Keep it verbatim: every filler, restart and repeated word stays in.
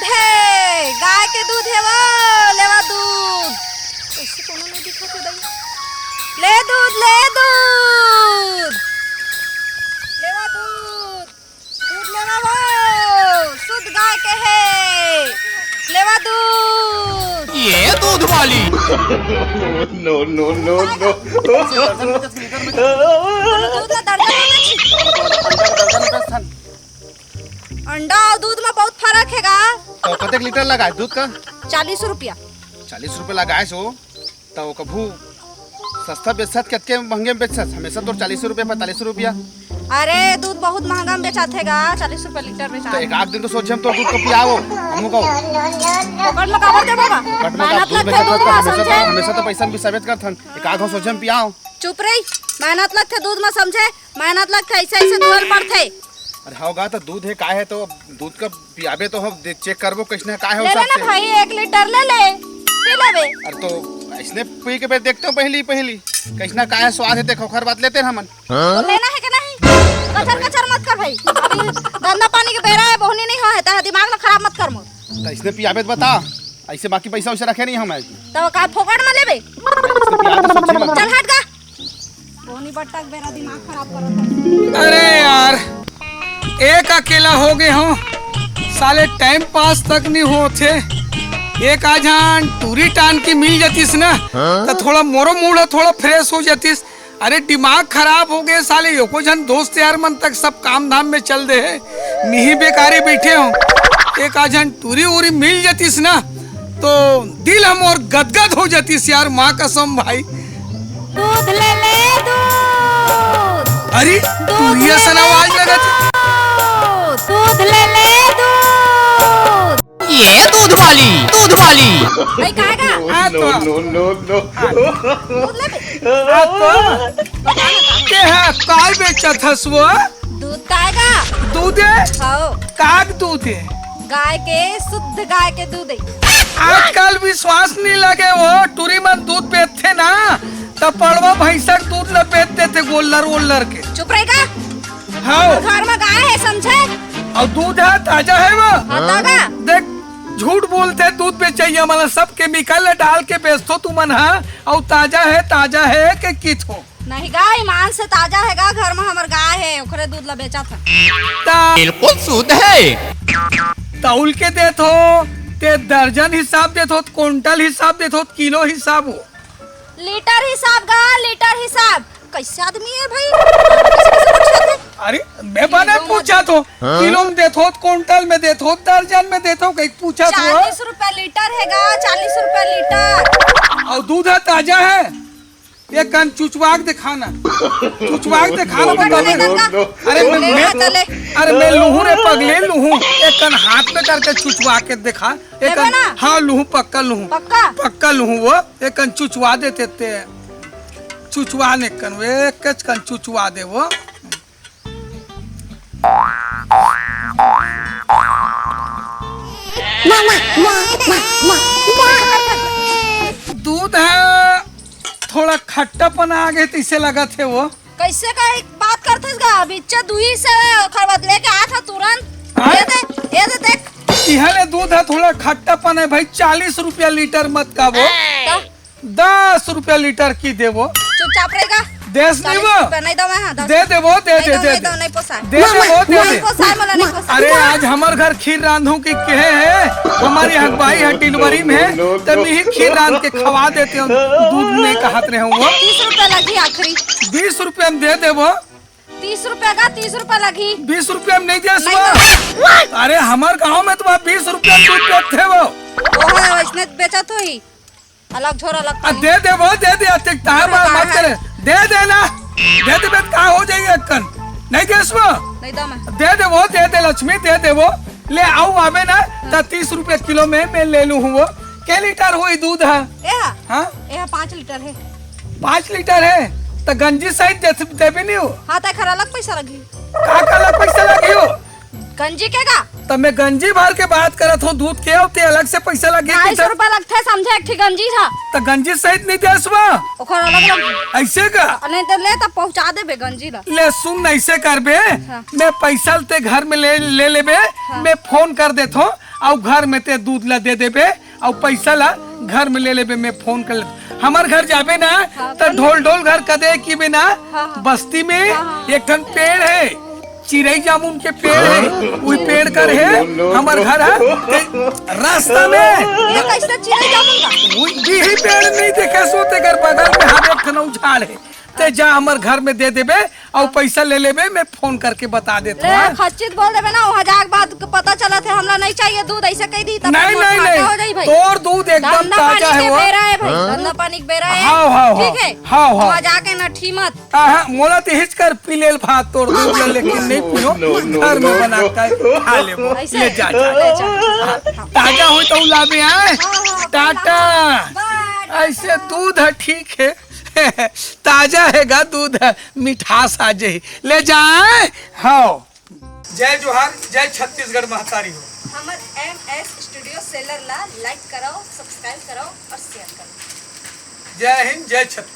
हे, गाय के दूध हे वो, लेवा दूध। ऐसे कोनो नहीं दिखत हे दाई। ले दूध, ले दूध। लेवा दूध। दूध लेवा वो, शुद्ध गाय के हे। लेवा दूध। ये दूध वाली। No, no, no, no। दूध ला दर्जन में बेच। अंडा अउ दूध में बहुत फर्क हे गा। तो कतेक लीटर लगाए दूध का? चालीस रुपया। चालीस रुपया लगाए सो, तो कभू सस्ता बेचत, कतके महंगे में बेचत? हमेशा तो चालीस रुपया, पैंतालीस रुपया। अरे, दूध बहुत महंगा में बेचात हे गा, चालीस रुपया लीटर बेचात तो हे। एक आध दिन तो सोचे हम तो दूध को पियाओ, हमू को। फोकट में काबर देबो बा? फोकट में मेहनत दूध लगथे बेचत दूध तो ला, हमेशा तो, समझे? हमेशा तो पैसा में बिसाबेच करथन। एक आध सोचे हम पियाओ। चुप रही, मेहनत लगथे दूध में, समझे? मेहनत लगथे, ऐसे ऐसे दुहल पड़थे। अरे हव गा, तो दूध हे, काय हे, तो दूध का पियाबे तो हम दे-, चेक करबो, कैसने काय हे, ले हिसाब लेना से। भाई, एक लीटर ले ले, पी लेबे। अरे तो ऐसने पी के बे-, देखते हो पहली, पहली कैसना काय हे, स्वाद हे, देखो, ओखर बाद लेते हैं हमन। तो लेना हे कि नहीं? कचर कचर मत कर भाई, अभी धंधा पानी के बेरा हे, बोहनी नहीं हो हे, तो दिमाग ला खराब मत कर मोर। तो ऐसने पियाबे तो बता, ऐसे बाकी पैसा वैसे रखे नहीं हम। तो का फोकट में लेबे? ऐसने पिया तो सब्जी में। चल हट गा। बोनी बट्टा के बेरा दिमाग खराब करत हे। अरे यार, एक अकेला हो गए हो, साले टाइम पास तक नहीं होथे। एक आध झन टूरी टान के मिल जातिस ना, हाँ? तो थोड़ा मोरो मूड थोड़ा फ्रेश हो जातिस। अरे दिमाग खराब हो गए साले, एको झन दोस्त यार मन तक सब काम धाम में चल दे हे, मिही बेकारे बैठे हो। एक आध झन टूरी उरी मिल जातिस ना, तो दिल हमर गदगद हो जातिस यार, माँ कसम भाई। दूध ले ले दूध। अरे, दूध तू ये ले असन ले आवाज लगत हे। दूध, दूध ले ले दूध। ये दूध वाली, दूध वाली। भाई, काय गा? हाँ, तो। No, no, no, no। दूध ले ले। हाँ, तो। के हा, काय बेचत हस वो? दूध काय गा? दूध हे? हव। काग दूध हे? गाय के, शुद्ध गाय के दूध हे। आजकल विश्वास नहीं लगे वो, टूरी मन दूध बेचथे ना, त पड़वा भैंसा के दूध ल बेच देथे गोल्लर वोल्लर के। चुप रही गा। हव। घर में गाय हे, समझे? अउ दूध हे, ताजा हे वो। हाँ, ताजा। देख, झूठ बोलथे दूध बेचइया मन, सब केमिकल ल डाल के बेचथो तुमन हा, अउ ताजा हे, ताजा हे के किथो। नहीं गा, ईमान से ताजा हे गा, घर में हमर गाय हे, ओखरे दूध ला बेचत हन। ता बिल्कुल शुद्ध हे। तौल के देथो, ते दर्जन हिसाब देथो, कुंटल हिसाब देथो, किलो हिसाब हो। लीटर हिसाब गा, लीटर हिसाब। कैसे आदमी हे भाई? कैसे, कैसे पूछत हे? अरे, मैं बने किलो में पूछा तो, हाँ? किलो में देथो, कुंटल में देथो, दर्जन में देथो, कहीं पूछा तो। चालीस रुपया लीटर हे गा, चालीस रुपया लीटर। अउ दूध हे, ताजा हे। एक कन चुचवा के देखा ना। चुचवा के देखा ना, no, बता no, दे। No, no। अरे मैं, ले मैं, बता ले। अरे मैं लूहूँ रे पगले, लूहूँ। एक कन हाथ में करके चुचवा के देखा। एक लेबे कन, ना? हाँ, लूहूँ, पक्का लूहूँ। पक्का? पक्का लूहूँ वो। एक कन चुचवा देते ते। चुचवा ने कन, वे कच कन चुचवा दे वो। दूध हे, थोड़ा खट्टापन आ गे, तइसे लगत हे वो। कैसे का एक बात करथस गा? बिच्चे दुही से ओखर बाद लेके आत ह तुरंत। हाँ? ये दे, ये दे देख। इहाँ ले दूध हे, थोड़ा खट्टापन हे भाई, चालीस रुपया लीटर मत का वो। तो? दस रुपया लीटर की देबो। चुपचाप रही गा। देस नहीं चालीस वो। रुपया नहीं दो मैं, हाँ, दस दे देबो, दे नहीं दे, दो, दे नहीं दे। दो, नहीं पोसाय। दे देबो, दे नहीं दे। पोसाय, मोला नहीं पोसाय। अरे, आज हमर घर खीर रांधहूँ कि कहे हे, हमर हगबाई ह डिलीवरी में हे, त मिही खीर रांध के खवा देते हो, दूध नहीं कहत रहे हो वो। तीस रुपया लगी आखिरी। बीस रुपया में दे देबो। तीस रुपया का, तीस रुपया लगी। बीस रुपया में नहीं दे नहीं सुआ। दो। अरे, हमर गांव में तो बीस रुपया में दूध बेचते वो। ओहो, वैसने बेचत होही। अलग झोर, अलग आ, पानी। दे देबो, दे दे, अतिक तार अरे, मार मत करे। दे दे ना। दे देबे त का हो जाई अक्कन? नहीं दे सुआ। नहीं दो मैं। दे देबो, दे दे लक्ष्मी, दे देबो। ले आऊ आबे ना, त तीस रुपया किलो में मैं ले लूँ हूँ वो। के लीटर होई दूध ह? ए हा। हाँ? ए हा पाँच लीटर हे। पाँच लीटर हे? त गंजी सहित दे, देबे नहीं हो? हाँ, त एखर अलग पैसा लगही। का का अलग पैसा लगही हो? गंजी के का? त मैं गंजी भर के बात करत हूँ, दूध के अउ ते अलग से पैसा लगही ढाई सौ रुपया लगथे, समझे, एक ठी गंजी था। त गंजी सहित नहीं दे सुआ? ओखर अलग लगही। ऐसे का? अ, नहीं त ले, तब पहुँचा देबे गंजी ला। ले सुन, ऐसे करबे, हाँ। मैं पैसा ल ते घर में ले, ले लेबे, हाँ। मैं फोन कर देत हूँ, अउ घर में ते दूध ला दे देबे, अउ पैसा ला घर में ले लेबे, मैं फोन कर लेत। हमर घर जाबे ना, त ढोल ढोल घर कदे कि बे ना, बस्ती में एक ठन पेड़ हे, चिरई जामुन के पेड़ हे, उही पेड़ कर हे हमर घर हे, ते रास्ता में। ये कैसे चिरई जामुन का? उही भी पेड़ नहीं देखे सो, तेकर बगल में हर एक ठन अउ झाड़ हे। ते जा हमर घर में दे देबे, अउ पैसा ले लेबे, मैं फोन करके बता देत हूँ, हाँ? खच्चित बोल देबे ना, वहाँ जाके बाद पता चलत हे, हमरा नहीं चाहिए दूध, ऐसे कह दी, तब नहीं, नहीं, नहीं। हो जाई भाई। तोर दूध एकदम ताजा हे वो। बेरा हे भाई, धंधा पानी के बेरा हे। हाँ, हाँ, हाँ। ठीक हे? हाँ, हाँ। वहाँ जाके ना ठी मत। हाँ, मोला तो हिच कर पी लेल भात तोर दूध ला, लेकिन नहीं पियो, घर में बना के खा लेबो। ऐसे? ले जा, जा। ले जा। हाँ, ताजा होई तो लाबे, आए। हाँ, हाँ, टाटा। ऐसे दूध हे, ठीक हे। ताजा हे गा दूध, मिठास आ जाही। ले जाए, हाँ। जय जोहार, जय छत्तीसगढ़ महतारी हो। हमर एम एस स्टूडियो सेलर ला like करो, subscribe करो और share करो। जय हिंद, जय छत्तीसगढ़।